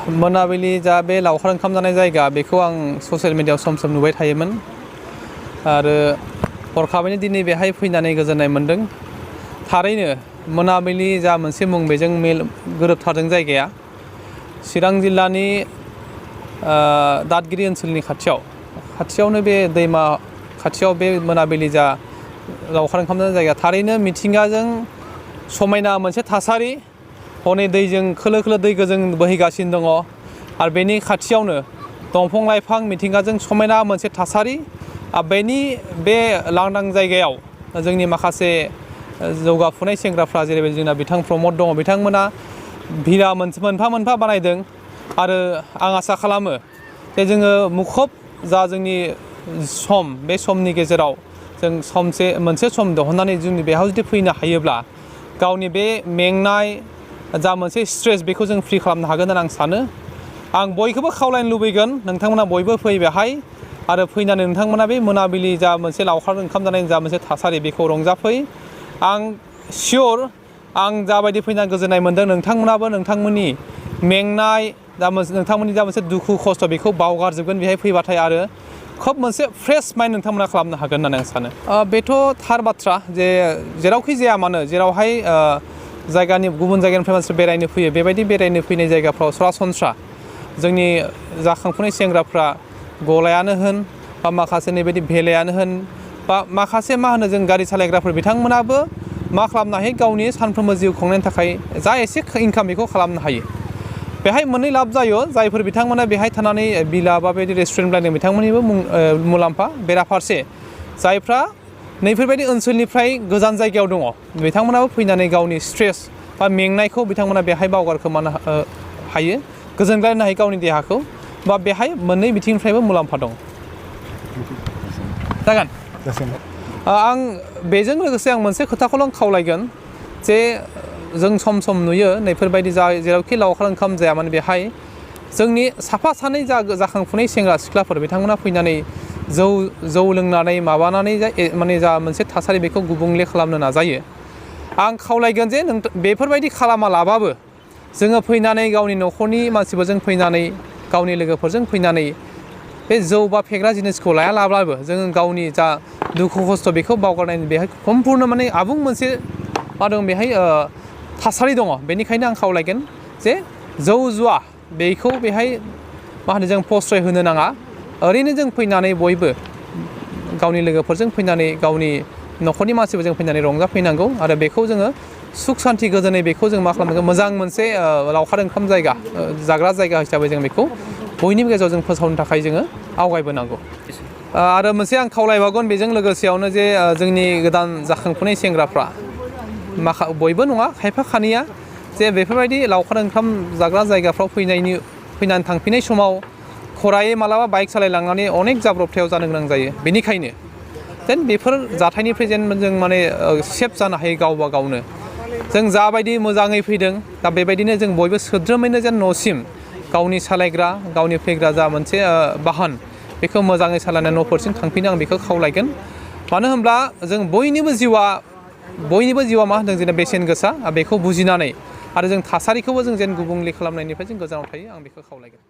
मोनाबिलि जा बे लावखार ओंखाम जानाय जायगा बेखौ आं ससियेल मिडियायाव सम सम नुबाय थायोमोन आरो हरखाबैनो दिनै बेहाय फैनानै गोजोननाय मोन्दों। थारैनो मोनाबिलि जा मोनसे मुं बेजों गोरोबथारदों जायगाया चिरां जिल्लानि दादगिरि ओनसोलनि खाथियावनो बे दैमा खाथियाव बे मोनाबिलि जा लावखार ओंखाम जानाय जायगा थारैनो मिथिंगाजों समायना मोनसे थासारि हनै दैजों खोलो खोलो दै गोजों बोहैगासिनो दङ आरो बेनि खाथियावनो दंफां लाइफां मिथिंगाजों समायना मोनसे थासारि बेनि बे लांदां जायगायाव जोंनि माखासे जौगाफुनाय सेंग्राफ्रा जेरैबायदि जोंना बिथां प्रमद दङ बिथांमोना भिला मोनफा मोनफा बानायदों आरो आं आसा खालामो जे जोङो मुखुब जा जोंनि सम बे समनि गेजेराव जों मोनसे सम दिहुननानै जोंनि बेयाव जुदि फैनो हायोब्ला गावनि बे मेंनाय जा मोनसे स्ट्रेस बेखौ जों फ्रि खालामनो हागोन होननानै आं सानो। आं बयखौबो खावलायनो लुबैगोन नोंथांमोना बयबो फै बेहाय आरो फैनानै नोंथांमोना बे मोनाबिलि जा मोनसे लावखार ओंखाम जानायनि जा मोनसे थासारि बेखौ रंजाफै। आं सियर आं जाबायदि फैनानै गोजोननाय मोन्दों नोंथांमोनाबो नोंथांमोननि मेंनाय नोंथांमोननि जा मोनसे दुखु खस्थ' बेखौ बावगारजोबगोन बेहाय फैबाथाय आरो खोब मोनसे फ्रेश माइन्ड नोंथांमोना खालामनो हागोन होननानै आं सानो। बेथ' थार बाथ्रा जे जेरावखि जाया मानो जेरावहाय गुबुन जायगानिफ्राय मानसि बेरायनो फैयो बेबायदि बेरायनो फैनाय जायगाफ्राव सरासनस्रा जोंनि जाखांफुनाय सेंग्राफ्रा गलायानो होन बा माखासे नैबायदि भेलायानो होन बा माखासे जों गारि सालायग्राफोर बिथांमोनाबो मा खालामनो हायो गावनि सानफ्रोमबो जिउ खुंनायनि थाखाय जा एसे इनकाम बेखौ खालामनो हायो। बेहाय मोननै लाब जायो जायफोर बिथांमोना बेहाय थानानै बिला बा बेबायदि रेस्टुरेन्ट बानायदों बिथांमोननिबो मुलाम्फा बेराफारसे जायफ्रा नैफोरबायदि ओनसोलनिफ्राय गोजान जायगायाव दङ बिथांमोनाबो फैनानै गावनि स्ट्रेस बा मेंनायखौ बिथांमोना बेहाय बावगारखोमानो हायो गोजोनग्लायनो हायो गावनि देहाखौ बा बेहाय मोननै बिथिंनिफ्रायबो मुलाम्फा दं। जागोन आं बेजों लोगोसे आं मोनसे खोथाखौल' खावलायगोन जे जों सम नुयो नैफोरबायदि जेरावखि लावखार ओंखाम जाया माने बेहाय जोंनि साफा सानै जाखांफुनाय सेंग्रा सिख्लाफोर बिथांमोना फैनानै जौ लोंनानै माबानानै माने जा मोनसे थासारि बेखौ गुबुंले खालामनो नाजायो। आं खावलायगोन जे बेफोरबायदि खालामालाबाबो जोङो फैनानै गावनि न'खरनि मानसिफोरजों फैनानै गावनि लोगोफोरजों फैनानै बे जौ बा फेग्रा जिनिसखौ लायालाब्लाबो जोङो गावनि जा दुखु खस्थ' बेखौ बावगारनायनि बेहाय सम्पुर्ण माने आबुं मोनसे दं बेहाय थासारि दङ। बेनिखायनो आं खावलायगोन जे जौ जुवा बेखौ बेहाय जों प्रश्रय होनो नाङा ओरैनो जों फैनानै बयबो गावनि लोगोफोरजों फैनानै गावनि न'खरनि मानसिफोरजों फैनानै रंजाफैनांगौ आरो बेखौ जोङो सुख सान्ति गोजोनै बेखौ जों मा खालामनांगौ मोजां मोनसे लावखार ओंखाम जायगा जाग्रा जायगा हिसाबै जों बेखौ बयनिबो गेजेराव जों फोसावनो थाखाय जोङो आवगायबोनांगौ। आरो मोनसे आं खावलायबावगोन बेजों लोगोसेयावनो जे जोंनि गोदान जाखांफुनाय सेंग्राफ्रा बयबो नङा खायफा खानैया जे बेफोरबायदि लावखार ओंखाम जाग्रा जायगाफ्राव फैनानै थांफिननाय समाव खरायै मालाबा बाइक सालायलांनानै अनेक जाब्रबथायाव जानो गोनां जायो। बेनिखायनो जेन बेफोर जाथायनिफ्राय जेन जों माने सेफ जानो हायो गावबा गावनो जों जाबायदि मोजाङै फैदों दा बेबायदिनो जों बयबो सोद्रोमैनो जेन न'सिम गावनि सालायग्रा गावनि फैग्रा जा मोनसे बाहन बेखौ मोजाङै सालायनानै न'फोरसिम थांफिनो आं बेखौ खावलायगोन। मानो होनब्ला जों बयनिबो जिउआ मा होनदों जेन बेसेन गोसा बेखौ बुजिनानै आरो जों थासारिखौबो जों जेन गुबुंले खालामनायनिफ्राय जों गोजानाव थायो आं बेखौ खावलायगोन।